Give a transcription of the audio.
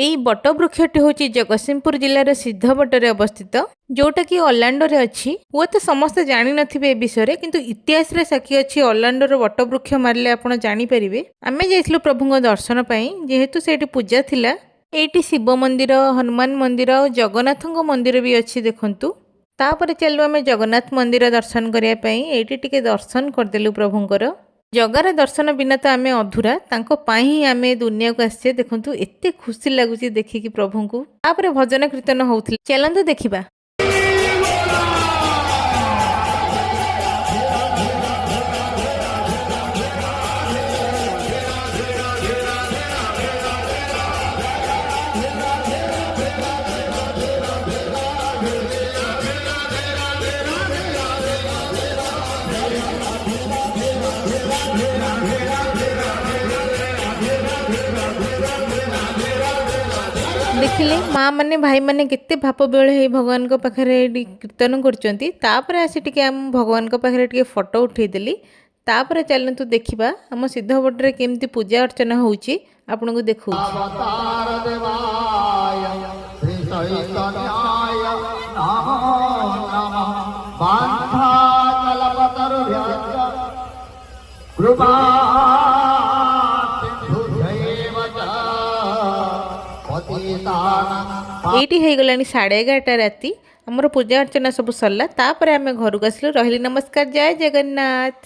ଏଇ ବଟବୃକ୍ଷଟି ହେଉଛି ଜଗତସିଂହପୁର ଜିଲ୍ଲାର ସିଦ୍ଧବଟରେ ଅବସ୍ଥିତ, ଯୋଉଟାକି ଅଲାଣ୍ଡରେ ଅଛି। ହୁଏତ ସମସ୍ତେ ଜାଣିନଥିବେ ଏ ବିଷୟରେ, କିନ୍ତୁ ଇତିହାସରେ ସାକ୍ଷୀ ଅଛି। ଅଲାଣ୍ଡର ବଟବୃକ୍ଷ ମାରିଲେ ଆପଣ ଜାଣିପାରିବେ। ଆମେ ଯାଇଥିଲୁ ପ୍ରଭୁଙ୍କ ଦର୍ଶନ ପାଇଁ, ଯେହେତୁ ସେଇଠି ପୂଜା ଥିଲା। ଏଇଠି ଶିବ ମନ୍ଦିର, ହନୁମାନ ମନ୍ଦିର ଆଉ ଜଗନ୍ନାଥଙ୍କ ମନ୍ଦିର ବି ଅଛି, ଦେଖନ୍ତୁ। ତାପରେ ଚାଲିଲୁ ଆମେ ଜଗନ୍ନାଥ ମନ୍ଦିର ଦର୍ଶନ କରିବା ପାଇଁ। ଏଇଠି ଟିକେ ଦର୍ଶନ କରିଦେଲୁ ପ୍ରଭୁଙ୍କର। ଜଗାର ଦର୍ଶନ ବିନା ତ ଆମେ ଅଧୁରା। ତାଙ୍କ ପାଇଁ ହିଁ ଆମେ ଦୁନିଆକୁ ଆସିଛେ। ଦେଖନ୍ତୁ, ଏତେ ଖୁସି ଲାଗୁଛି ଦେଖିକି ପ୍ରଭୁଙ୍କୁ। ତାପରେ ଭଜନ କୀର୍ତ୍ତନ ହଉଥିଲା, ଚାଲନ୍ତୁ ଦେଖିବା। ଦେଖିଲେ, ମା ମାନେ, ଭାଇମାନେ କେତେ ଭାବ ବିହ୍ୱଳ ହେଇ ଭଗବାନଙ୍କ ପାଖରେ ଏଇଠି କୀର୍ତ୍ତନ କରୁଛନ୍ତି। ତାପରେ ଆସି ଟିକେ ଆମ ଭଗବାନଙ୍କ ପାଖରେ ଟିକେ ଫଟୋ ଉଠେଇଦେଲି। ତାପରେ ଚାଲନ୍ତୁ ଦେଖିବା ଆମ ସିଦ୍ଧବଟରେ କେମିତି ପୂଜା ଅର୍ଚ୍ଚନା ହେଉଛି, ଆପଣଙ୍କୁ ଦେଖଉଛି। ଅବତାର ଦେବାୟ ଶ୍ରୀ ଚୈତନ୍ୟାୟ ନମୋ ନମଃ। ବାଞ୍ଛାକଳ୍ପତରୁଭ୍ୟଶ୍ଚ କୃପା ସିନ୍ଧୁଭ୍ୟୈବ ଚ ପତିତାନାଂ ଏଇଠି ହେଇଗଲାଣି 11:30 ରାତି। ଆମର ପୂଜା ଅର୍ଚ୍ଚନା ସବୁ ସରିଲା। ତାପରେ ଆମେ ଘରକୁ ଆସିଲୁ। ରହିଲି, ନମସ୍କାର, ଜୟ ଜଗନ୍ନାଥ।